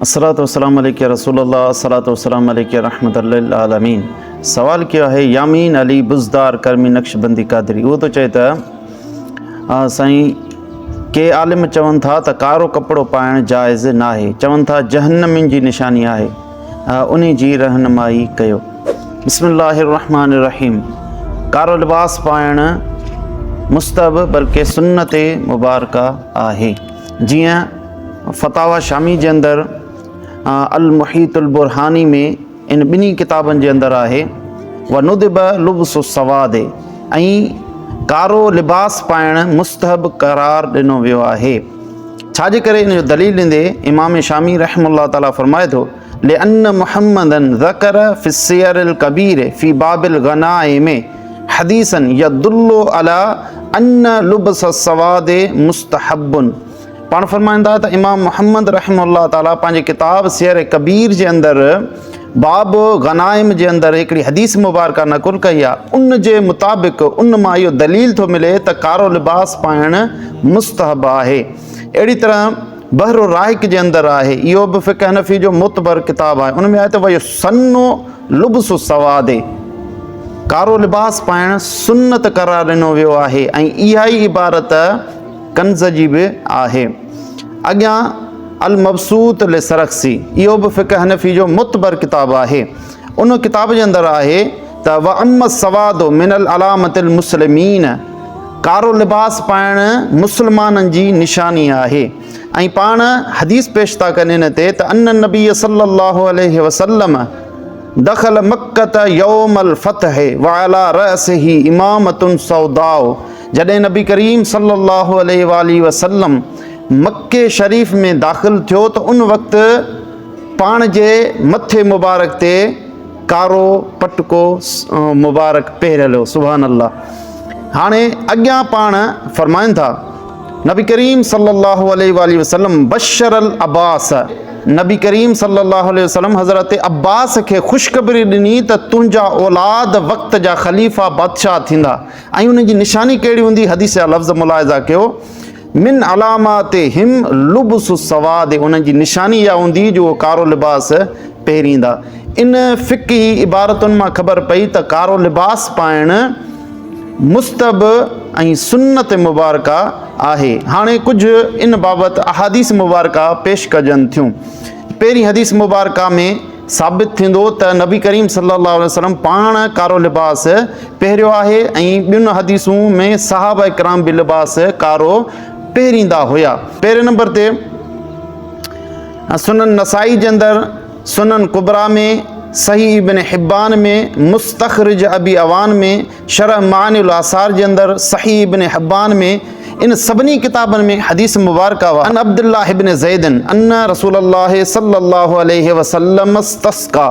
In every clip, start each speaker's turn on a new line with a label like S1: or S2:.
S1: الصلوة والسلام عليک يا رسول الله الصلوة والسلام عليک يا رحمة للعالمين سوال ڪيو آهي يامين علي بزدار ڪرمي نقشبندي قادري اهو ٿو چئي ته سائين ڪي عالم چون ٿا ته ڪارو ڪپڙو پائڻ جائز ناهي چون ٿا جهنمين جي نشاني آهي انهي جي رهنمائي ڪيو بسم الله الرحمن الرحيم ڪارو لباس پائڻ مستحب بلڪه سنت مبارڪه آهي جيئن فتاويٰ شامي جي اندر المحيط البرهاني ۾ ان ٻنهي ڪتابن جي اندر آهي وندب لبس السواد ۽ ڪارو لباس پائڻ مستحب قرار ڏنو ويو آهي ڇا جي ڪري ان جو دليل ڏيندي امام شامي رحم الله تعالٰي فرمائي ٿو لأن محمدا ذڪر في السير الڪبير في باب الغنائم حديثا يدل على ان لبس السواد مستحب پاڻ فرمائن ٿا ته امام محمد رحمه الله تعالٰي پنهنجي ڪتاب سير ڪبير جي اندر باب غنائم جي اندر هڪڙي حديث مبارڪه نقل ڪئي آهي ان جي مطابق ان مان اهو دليل ٿو ملي ته ڪارو لباس پائڻ مستحب آهي اهڙي طرح بحر الرائق جي اندر آهي اهو به فقه حنفي جو معتبر ڪتاب آهي ان ۾ آهي ته ويسن لبس السواد ڪارو لباس پائڻ سنت قرار ڏنو ويو آهي ۽ اها ئي عبارت ڪنز جي به آهي. اڳيان المبسوط لسرخسي اهو به فقه حنفي جو معتبر ڪتاب آهي. ان ڪتاب جي اندر آهي ته واما السواد من العلامة المسلمين ڪارو لباس پائڻ مسلمانن جي نشاني آهي ۽ پاڻ حديث پيش ٿا ڪن ان تي ته ان النبي صلي الله عليه وسلم دخل مڪة يوم الفتح وعلي رأسه امامة سوداء جڏهن نبي ڪريم صلّي اللّٰه عليه واٰله وسلّم مڪي شريف ۾ داخل ٿيو ته ان وقت پاڻ جي مٿي مبارڪ تي ڪارو پٽڪو مبارڪ پهريل هو سبحان الله هاڻي اڳيان پاڻ فرمائن ٿا نبي ڪريم صلّي اللّٰه عليه واٰله وسلّم بشر العباس نبي ڪريم صلّي اللّٰه عليه وسلّم حضرت عباس کي خوشخبري ڏني ته تنهنجا اولاد وقت جا خليفا بادشاهه ٿيندا ۽ انهن جي نشاني ڪهڙي هوندي؟ حديث جا لفظ ملاحظه ڪيو، من علاماتهم لبس السواد انهن جي نشاني اها هوندي جو اهي ڪارو لباس پهريندا. ان فقهي عبارتن مان خبر پئي ته ڪارو لباس پائڻ مستحب ۽ سنت مبارڪه آهي. هاڻي ڪجهه ان بابت احاديث مبارڪه پيش ڪجن ٿيون. پهرين حديث مبارڪه ۾. ثابت ٿيندو ته نبي ڪريم صلي الله عليه وسلم پاڻ ڪارو لباس پهريو آهي ۽ ٻين حديثون ۾ صحابه ڪرام به لباس ڪارو پهريندا هيا. پهرين نمبر تي سنن نسائي جي اندر، سنن ڪبريٰ ۾، صحيح ابن حبان ۾، مستخرج ابي عوان ۾، شرح معاني الاثار جي اندر، صحيح ابن حبان ۾، ان سڀني ڪتابن ۾ حديث مبارڪه عن عبدالله بن زيد ان رسول الله صلي الله عليه وسلم استسقا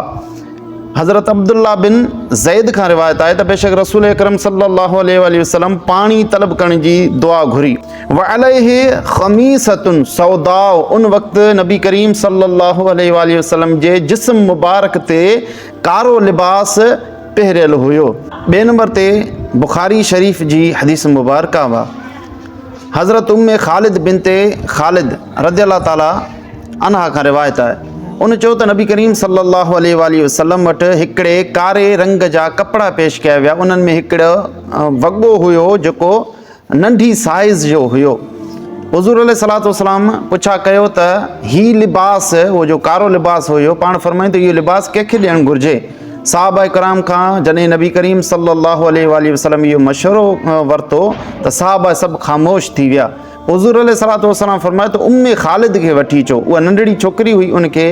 S1: حضرت عبدالله بن زيد کان روايت آهي ته بيشڪ رسول اڪرم صلي الله عليه واٰله وسلم پاڻي طلب ڪرڻ جي دعا گهري. وعليه خميصة سوداء ان وقت نبي ڪريم صلي الله عليه واٰله وسلم جي جسم مبارڪ تي ڪارو لباس پهريل هيو. ٻئي نمبر تي بخاري شريف جي حديث مبارڪه وا حضرت ام خالد بنت خالد رضي الله تعالٰي عنها کان روايت آهي ان چيو ته نبي ڪريم صلي الله عليه واٰله وسلم وٽ هڪڙي ڪاري رنگ جا ڪپڙا پيش ڪيا ويا انهن ۾ هڪڙو وڳو هيو جيڪو ننڍي سائيز جو هيو. حضور عليه الصلوة والسلام پڇا ڪيو ته هي لباس، اهو جو ڪارو لباس هيو، پاڻ فرمايائين ته اهو لباس ڪنهن کي ڏيڻ گهرجي؟ صحابه ڪرام کان جڏهن نبي ڪريم صلي الله عليه واٰله وسلم اهو مشورو ورتو ته صحابه سڀ خاموش ٿي ويا. حضور عليه الصلوة والسلام فرمايو ته ام خالد کي وٺي اچو. اها ننڍڙي ڇوڪري هئي، ان کي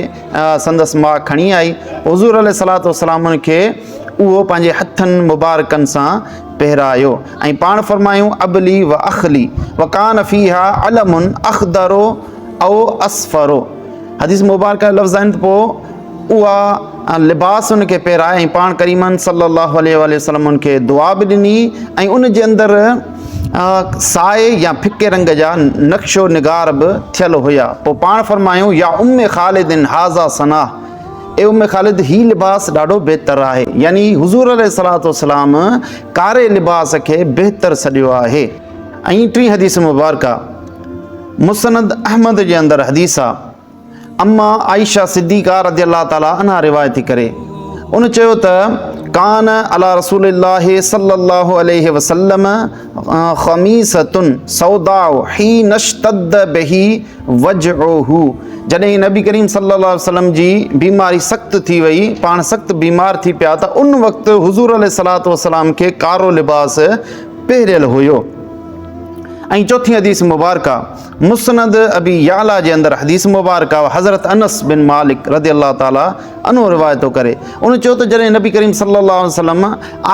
S1: سندس ماء کڻي آئي. حضور عليه الصلوة والسلام ان کي اهو پنهنجي هٿن مبارڪن سان پهرايو ۽ پاڻ فرمايون ابلي و اخلي وڪان فيها علم اخضر او اصفر حديث مبارڪه لفظ آهن ته پوء اها لباس ان کي پهرائي ۽ پاڻ ڪريمن صلي الله عليه وآله وسلم ان کي دعا به ڏني ۽ ان جي اندر سائي يا ڦڪي رنگ جا نقش و نگار به ٿيل هيا پوء پاڻ فرمايون يا ام خالد هذا صناه اي ام خالد هي لباس ڏاڍو بهتر آهي يعني حضور عليه الصلوة والسلام ڪاري لباس کي بهتر سڏيو آهي. ۽ ٽين حديث مبارڪه مسند احمد جي اندر حديث آ اما عائشه صديقه رضي الله تعالٰي عنها روايت ٿي ڪري ان چيو ته ڪان علي رسول الله صلي الله عليه وسلم خميصة سوداء حين اشتد به وجعه جڏهن نبي ڪريم صلي الله عليه وسلم جي بيماري سخت ٿي وئي پاڻ سخت بيمار ٿي پيا ته ان وقت حضور عليه الصلوة والسلام کي ڪارو لباس پهريل هيو. ۽ چوٿين حديث مبارڪه مسند ابي يعليٰ جي اندر حديث مبارڪه حضرت انس بن مالڪ رضي الله تعالٰي عنه روايت ٿو ڪري ان چيو ته جڏهن نبي ڪريم صلي الله عليه وسلم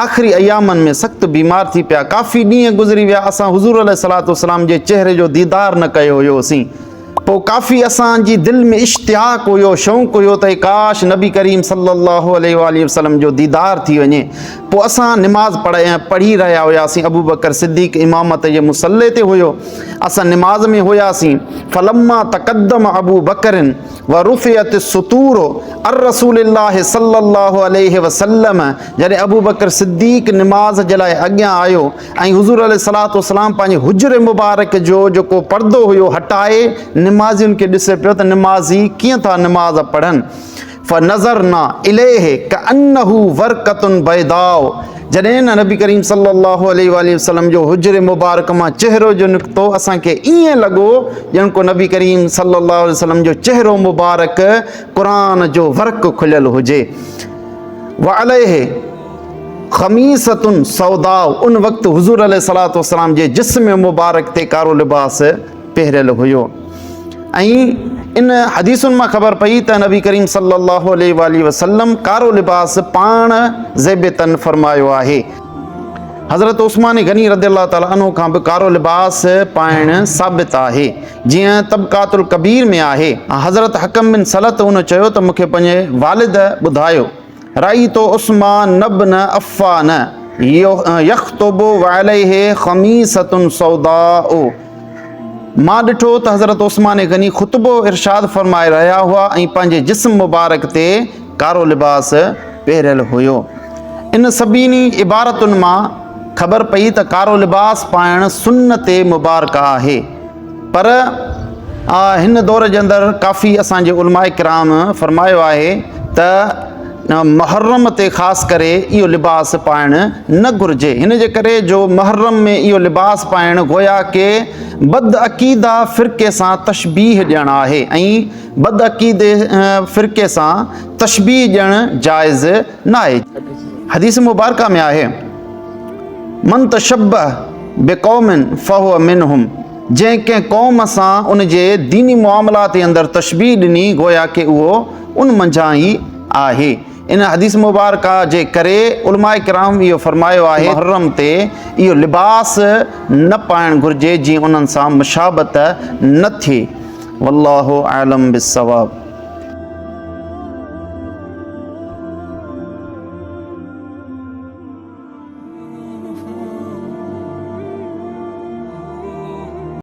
S1: آخري ايامن ۾ سخت بيمار ٿي پيا ڪافي ڏينهن گذري ويا اسان حضور عليه الصلوة والسلام جي چهري جو ديدار نه ڪيو هيوسين پوء ڪافي اسان جي دل ۾ اشتياق هيو، شوق هيو ته ڪاش نبي ڪريم صلي الله عليه واٰله وسلم جو ديدار ٿي وڃي. پوء اسان نماز پڙهي رهيا هياسين، ابوبڪر صديق امامت جي مصلي تي هيو، اسان نماز ۾ هياسين، فلما تقدم ابوبڪر ورفعت الستور عن رسول الله صلي الله عليه وسلم جڏهن ابوبڪر صديق نماز جي لاء اڳيان آيو ۽ حضور عليه الصلوة والسلام پنهنجي حجر مبارڪ جو جيڪو پردو هيو هٽائي نمازين کي ڏسي پيو ته نمازي ڪيئن ٿا نماز پڙهن فنظرنا اليه ڪأنه ورقة بيضاء جڏهن نه نبي ڪريم صلي الله عليه واٰله وسلم جو حجر مبارڪ مان چهرو جو نڪتو اسان کي ائين لڳو ڄڻ ڪو نبي ڪريم صلي الله عليه وسلم جو چهرو مبارڪ قرآن جو ورق کليل هجي وعليه خميصة سوداء ان وقت حضور عليه الصلوة والسلام جي جسم مبارڪ تي ڪارو لباس پهريل هيو ۽ ان حديثن مان خبر پئي ته نبي ڪريم صلي الله عليه واٰله وسلم ڪارو لباس پاڻ زيب تن فرمايو آهي. حضرت عثمان غني رضي الله تعالٰي عنه کان به ڪارو لباس پائڻ ثابت آهي جيئن طبقات الڪبير ۾ آهي. حضرت حڪم بن سلط ان چيو ته مون کي پنهنجي والد ٻڌايو. رأيت عثمان بن عفان يخطب وعليه خميصة سوداء مان ڏٺو ته حضرت عثمان غني خطبو ارشاد فرمائي رهيا هئا ۽ پنهنجي جسم مبارڪ تي ڪارو لباس پهريل هيو. ان سڀني عبارتن مان خبر پئي ته ڪارو لباس پائڻ سنت مبارڪه آهي. پر هن دور جي اندر ڪافي اسان جي علماء ڪرام فرمايو آهي ته محرم تي خاص ڪري اهو لباس پائڻ نه گهرجي هن جي ڪري جو محرم ۾ اهو لباس پائڻ گويا ڪي بد عقيده فرقي سان تشبيهه ڏيڻ آهي ۽ بد عقيدي فرقي سان تشبيهه ڏيڻ جائز ناهي. حديث مبارڪه ۾ آهي. من تشبه بقوم فهو منهم جنهن ڪنهن قوم سان ان جي ديني معاملات جي اندر تشبيهه ڏني گويا ڪه اهو ان منجهان ئي آهي. ان حديث مبارڪه جي ڪري علماء ڪرام اهو فرمايو آهي محرم تي اهو لباس نه پائڻ گهرجي جيئن انهن سان مشابهت نه ٿئي. والله اعلم بالصواب.